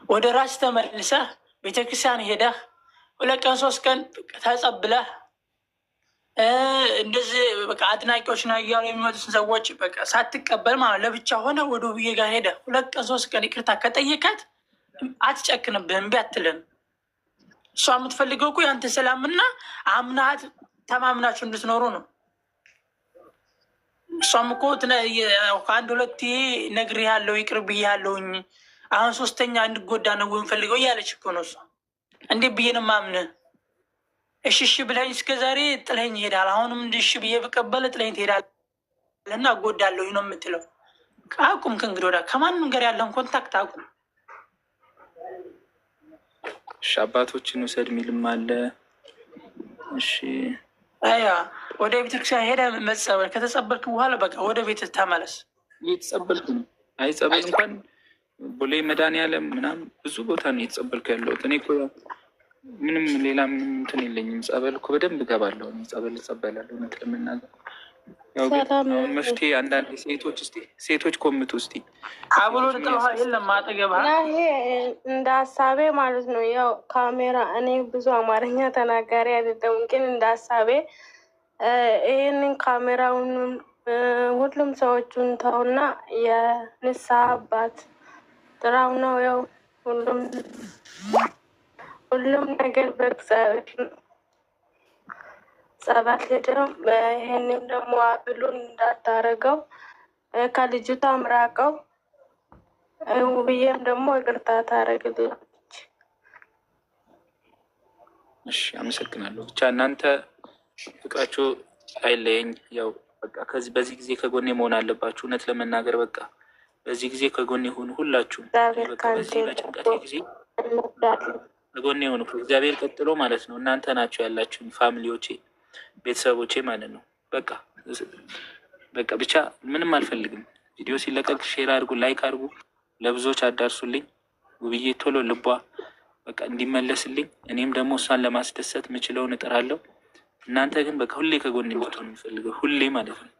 ወደ ራስ ተመልሰህ ቤተክርስቲያን ሄደህ 2 ቀን 3 ቀን ተጸብለህ እንደዚህ በቃ አድናቂዎች ና እያሉ የሚመጡትን ሰዎች በቃ ሳትቀበል ማለት ለብቻ ሆነ ወደ ውብዬ ጋር ሄደ 2 ቀን 3 ቀን ይቅርታ ከጠየካት አትጨክንብህም፣ እምቢ አትልም። እሷ የምትፈልገው እኮ ያንተ ሰላምና አምናት ተማምናችሁ እንድትኖሩ ነው። እሷም እኮ ከአንድ ሁለቴ ነግሬሃለሁ፣ ይቅር ብዬሃለሁኝ፣ አሁን ሶስተኛ እንድጎዳ ነው የምፈልገው እያለች እኮ ነው እሷ። እንዴት ብዬ ነው የማምንህ? እሺ እሺ ብለኸኝ እስከ ዛሬ ጥለኸኝ ይሄዳል። አሁንም እንደ እሺ ብዬ ብቀበል ጥለኸኝ ትሄዳለህ እና እጎዳለሁኝ ነው የምትለው። አቁም፣ ከእንግዲህ ወዲያ ከማንም ጋር ያለውን contact አቁም። እሺ አባቶችን ውሰድ የሚልም አለ። እሺ። አያ ወደ ቤተክርስቲያን ሄደህ መጸበል፣ ከተጸበልክ በኋላ በቃ ወደ ቤት ተመለስ። እየተጸበልኩ ነው። አይ ጸበል እንኳን ቦሌ መድኃኒዓለም ምናምን ብዙ ቦታ ነው እየተጸበልኩ ያለሁት። እኔ እኮ ምንም ሌላ ምንም እንትን የለኝም። ጸበል እኮ በደንብ እገባለሁ። እኔ ጸበል እጸበላለሁ። እውነት ለመናገር ያው ግን ሰላም። አሁን መፍትሄ አንዳንድ ሴቶች እስቲ ሴቶች ኮምቱ እስቲ አብሎ ሴቶች ምን ጥለውሃል ያስደስታል? የለም አጠገብህ። እና ይሄ እንደ ሀሳቤ ማለት ነው። ያው ካሜራ እኔ ብዙ አማርኛ ተናጋሪ አይደለም፣ ግን እንደ ሀሳቤ ይህንን ካሜራውን ሁሉም ሰዎቹን ተውና የንስሐ አባት ጥራው ነው። ያው ሁሉም ነገር በእግዚአብሔር ነው። ጸበል ሄደው ይሄንን ደግሞ አብሉን እንዳታረገው ከልጅቷም ራቀው። ውብዬም ደግሞ ይቅርታ ታደርግላለች። እሺ አመሰግናለሁ። ብቻ እናንተ ፍቅራችሁ አይለየኝ። ያው በቃ ከዚህ በዚህ ጊዜ ከጎኔ መሆን አለባችሁ። እውነት ለመናገር በቃ በዚህ ጊዜ ከጎኔ ሁኑ ሁላችሁም። እኔ እግዚአብሔር በቃ ከአንተ በዚህ በጭንቀቴ ጊዜ እንወዳለን። ከጎኔ ሁኑ። ከእግዚአብሔር ቀጥሎ ማለት ነው እናንተ ናቸው ያላችሁኝ family ዎቼ፣ ቤተሰቦቼ ማለት ነው። በቃ በቃ ብቻ ምንም አልፈልግም። ቪዲዮ ሲለቀቅ share አድርጉ፣ like አድርጉ፣ ለብዙዎች አዳርሱልኝ። ውብዬ ቶሎ ልቧ በቃ እንዲመለስልኝ እኔም ደግሞ እሷን ለማስደሰት የምችለውን እጥራለሁ። እናንተ ግን በቃ ሁሌ ከጎኔ እንድትሆኑ የምፈልገው ሁሌ ማለት ነው።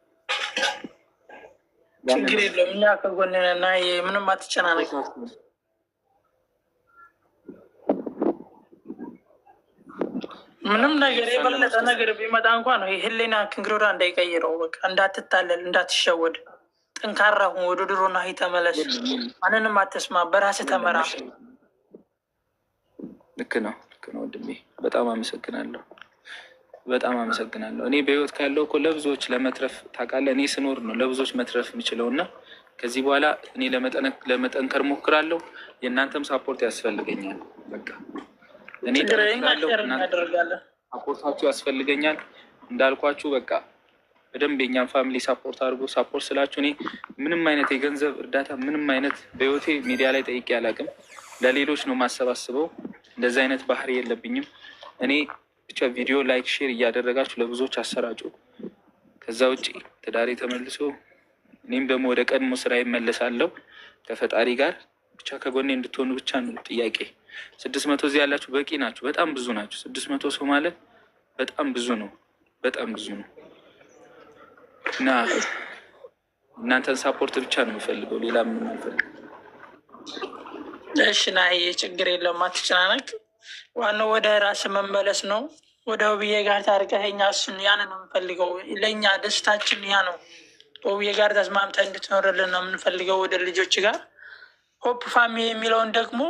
ያንን ችግር ነው የለውም፣ እኛ ከጎንህ ነን እና ምንም አትጨናነቅ። ምንም ነገር እሷን የበለጠ ለማስደሰት ነገር ቢመጣ እንኳን ነው ህሊና ከእንግዲህ ወዲያ እንዳይቀይረው፣ በቃ እንዳትታለል፣ እንዳትሸወድ፣ ጠንካራ ሁን። ወደ ድሮ ናሂ ተመለስ። የለም የለም ማንንም አትስማ፣ በራስህ የለም። ተመራ። እሺ ልክ ነው፣ ልክ ነው ወንድሜ። በጣም አመሰግናለሁ፣ በጣም አመሰግናለሁ። እኔ በህይወት ካለው እኮ ለብዙዎች ለመትረፍ ታውቃለህ፣ እኔ ስኖር ነው ለብዙዎች መትረፍ የምችለው እና ከዚህ በኋላ እኔ ለመጠንከር ሞክራለሁ። የእናንተም support ያስፈልገኛል። በቃ እኔ ችግር የለም፣ እኛ ጠነክራለሁ፣ share እናንተ እናደርጋለን። support ኣችሁ ያስፈልገኛል። እንዳልኳችሁ በቃ በደንብ የኛን family support አድርጎ support ስላችሁ እኔ ምንም አይነት የገንዘብ እርዳታ ምንም አይነት በህይወቴ ሚዲያ ላይ ጠይቄ አላውቅም። ለሌሎች ነው የማሰባስበው። እንደዚህ አይነት ባህሪ የለብኝም። እኔ ብቻ ቪዲዮ like፣ share እያደረጋችሁ ለብዙዎች አሰራጩ። ከዛ ውጭ ትዳሬ ተመልሶ እኔም ደግሞ ወደ ቀድሞ ስራ ይመለሳለሁ ከፈጣሪ ጋር። ብቻ ከጎኔ እንድትሆኑ ብቻ ነው ጥያቄ። 600 እዚህ ያላችሁ በቂ ናችሁ። በጣም ብዙ ናችሁ። 600 ሰው ማለት በጣም ብዙ ነው። በጣም ብዙ ነው እና እናንተን support ብቻ ነው የምፈልገው፣ ሌላ ምንም አልፈልግም። እሺ ናሂ፣ ችግር የለውም፣ አትጨናነቅ። ዋናው ወደ ራስ መመለስ ነው። ወደ ውብዬ ጋር ታርቀህ እኛ እሱን ያንን ነው የምንፈልገው። ለእኛ ደስታችን ያ ነው። ውብዬ ጋር ተስማምተህ እንድትኖርልን ነው የምንፈልገው፣ ወደ ልጆች ጋር። Hope Family የሚለውን ደግሞ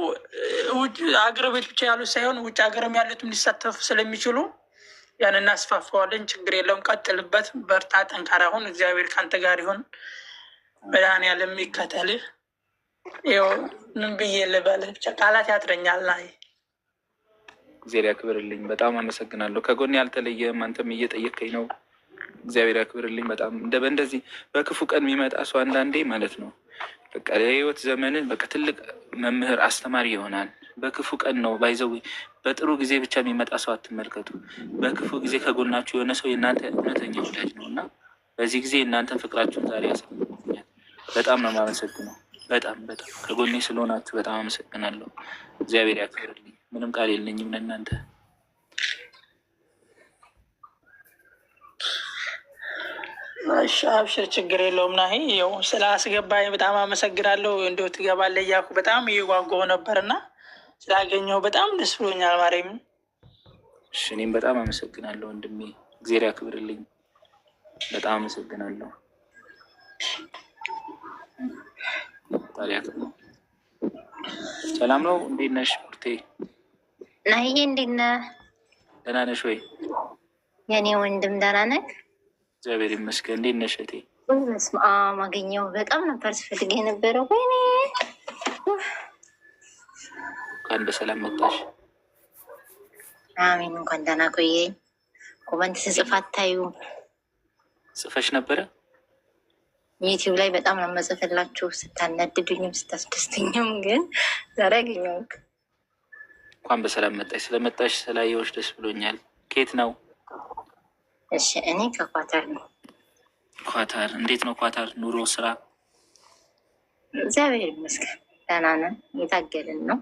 ውጭ አገር ቤት ብቻ ያሉት ሳይሆን ውጭ ሀገርም ያሉትም ሊሳተፉ ስለሚችሉ ያን እናስፋፋዋለን። ችግር የለውም። ቀጥልበት፣ በርታ፣ ጠንካራ ሁን። እግዚአብሔር ከአንተ ጋር ይሁን። መድኃኒዓለም ይከተልህ። ይኸው ምን ብዬ ልበልህ? ብቻ ቃላት ያጥረኛል። ናይ እግዚአብሔር ያክብርልኝ። በጣም አመሰግናለሁ። ከጎኔ ያልተለየህም አንተም እየጠየከኝ ነው። እግዚአብሔር ያክብርልኝ። በጣም እንደ በእንደዚህ በክፉ ቀን የሚመጣ ሰው አንዳንዴ ማለት ነው በቃ የህይወት ዘመንን በቃ ትልቅ መምህር አስተማሪ ይሆናል። በክፉ ቀን ነው by the way። በጥሩ ጊዜ ብቻ የሚመጣ ሰው አትመልከቱ። በክፉ ጊዜ ከጎናችሁ የሆነ ሰው የእናንተ እውነተኛ ወዳጅ ነው እና በዚህ ጊዜ እናንተን ፍቅራችሁን ዛሬ ያሳያል። በጣም ነው የማመሰግነው። በጣም በጣም ከጎኔ ስለሆናችሁ በጣም አመሰግናለሁ። እግዚአብሔር ያክብርልኝ። ምንም ቃል የለኝም ለእናንተ። እሺ አብሽር፣ ችግር የለውም። ናሂ ያው ስለ አስገባኝ በጣም አመሰግናለሁ። እንደው ትገባለህ እያልኩ በጣም እየጓጓሁ ነበርና ስላገኘሁ በጣም ደስ ብሎኛል። ማርያምን። እሺ እኔም በጣም አመሰግናለሁ ወንድሜ፣ እግዜር ያክብርልኝ። በጣም አመሰግናለሁ። ፈጣሪ ያክብር። ሰላም ነው? እንዴት ነሽ ቡርቴ? ናሂዬ እንዴት ነህ? ደህና ነሽ ወይ? የኔ ወንድም ደህና ነህ? እግዚአብሔር ይመስገን። እንዴት ነሽ እህቴ? ውይ በስመ አብ አገኘሁ። በጣም ነበር ስፈልግ የነበረው። ወይኔ እንኳን በሰላም መጣሽ። አሜን። እንኳን ደህና ቆየኝ። Comment ስጽፍ አታዩ። ጽፈሽ ነበረ? ዩቲዩብ ላይ በጣም ነው የምጽፍላችሁ፣ ስታናድዱኝም ስታስደስትኝም። ግን ዛሬ አገኘሁህ። እንኳን በሰላም መጣሽ። ስለመጣሽ ስላየሁሽ ደስ ብሎኛል። ከየት ነው? እሺ እኔ ከኳታር ነው። ኳታር። እንዴት ነው ኳታር ኑሮ፣ ስራ? እግዚአብሔር ይመስገን ደህና ነን፣ እየታገልን ነው።